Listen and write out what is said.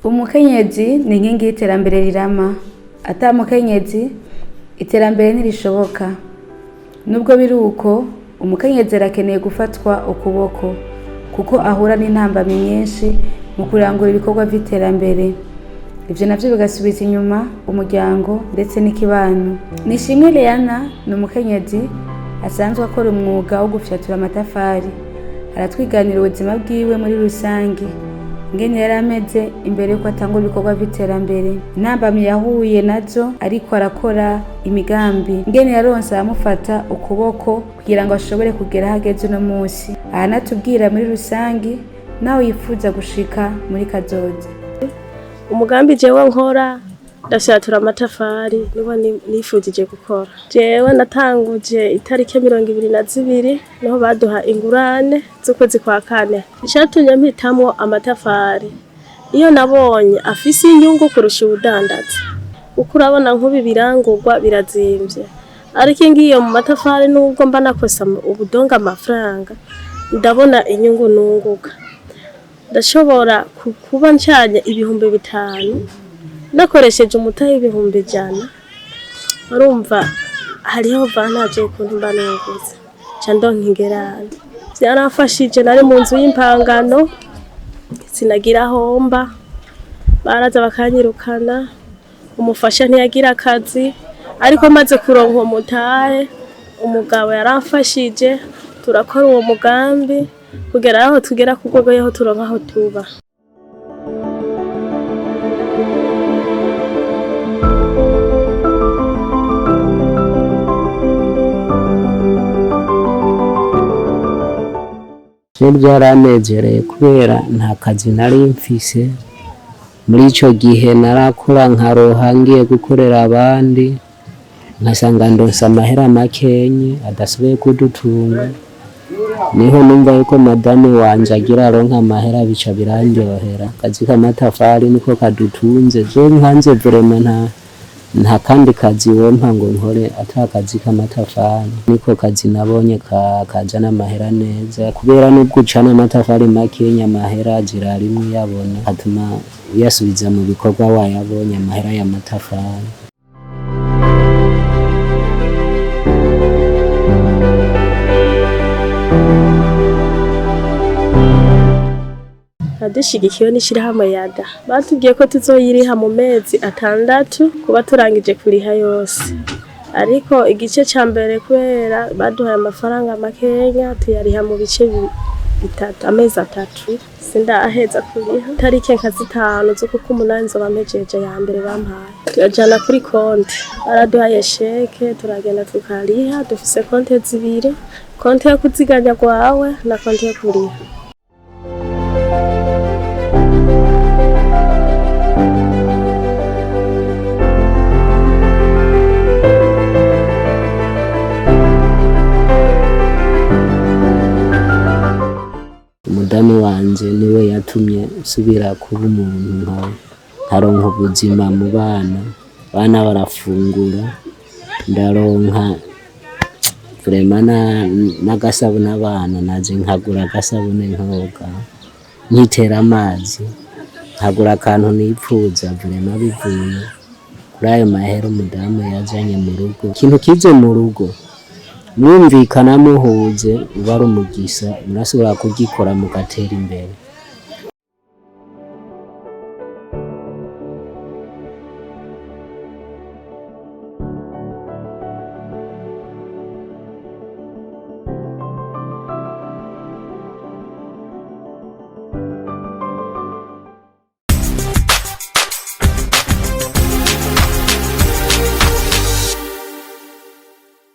Umukenyezi ni inkingi y'iterambere rirama. Ata mukenyezi, iterambere ntirishoboka. Nubwo biri uko, umukenyezi arakeneye gufatwa ukuboko kuko ahura n'intambamyi nyinshi mu kurangura ibikorwa vy'iterambere. Ivyo navyo bigasubiza inyuma umuryango ndetse n'ikibano. Nishimwe Leana ni umukenyezi asanzwe akora umwuga wo gufyatura amatafari. Aratwiganira ubuzima bwiwe muri rusangi, ingene yari ameze imbere yuko atangura ibikorwa vy'iterambere, intambamyi yahuye nazo ariko arakora imigambi, ingene yaronse abamufata ukuboko kugira ngo ashobore kugera aho ageze uno musi. Aranatubwira muri rusangi naho yifuza gushika muri kazoza. Umugambi jewe nkora, ndafyatura amatafari, niwo nifujije gukora. Jewe natanguje itariki 22, niho baduha ingurane z'ukwezi kwa kane. Icatumye mpitamwo amatafari, iyo nabonye afise inyungu kurusha uwudandaza, kuko urabona nk'ubu ibirangurwa birazimvye, ariko ngiye mu matafari, nubwo mba nakosa ubudonga amafaranga, ndabona inyungu nunguka. Ndashobora kuba ncanye 5000 nakoresheje umutahe w'100,000. Urumva hariho vantaje ukuntu mba nunguze, nca ndonka ingerane. Vyaramfashije, nari mu nzu y'impangano, sinagira aho mba, baraza bakanyirukana, umufasha ntiyagira akazi, ariko maze kuronka uwo mutahe, umugabo yaramfashije, turakora uwo mugambi kugera aho tugera ku rwego yaho turonka aho tuba. Je byaranezereye kubera nta kazi nari mfise muri ico gihe. Narakora nkaroha ngiye gukorera abandi, nkasanga ndonse amahera makenyi adashoboye kudutunga. Niho numva yuko madame wanje agira aronka amahera, bica birandyohera. Akazi k'amatafari niko kadutunze. Je nkanze vraiment nta kandi kazi wompa ngo nkore ata kazi k'amatafari. Niko kazi nabonye kazana amahera neza, kubera nubwo ucana amatafari makenya, amahera azira rimwe uyabona, atuma uyasubiza mu bikorwa wayabonye amahera y'amatafari. Dushigikiwe n'ishirahamwe YADA, batubwiye ko tuzoyiriha mu mezi 6 kuba turangije kuriha yose, ariko igice ca mbere, kubera baduhaye amafaranga makenya, tuyariha mu bice bitatu, amezi 3. Sindaheza kuriha. Tariki nka 5 z'ukumunani nzoba mpejeje ya mbere bampaye. Tuyajana kuri konti, baraduhaye sheke, turagenda tukariha. Dufise konte zibiri, konte yo kuziganya rwawe na konte yo kuriha. Umudamu wanje niwe yatumye nsubira kuba umuntu, nkaronka ubuzima mu bana, bana barafungura, ndaronka vraiment n'agasabune abana naje nkagura agasabune nkoga, nkitera amazi, nkagura akantu nipfuza. Vraiment bivuye kuri ayo mahera umudamu yazanye mu rugo. Ikintu kize mu rugo mwumvikana muhuze, uba ari umugisa, murashobora kugikora mugatera imbere.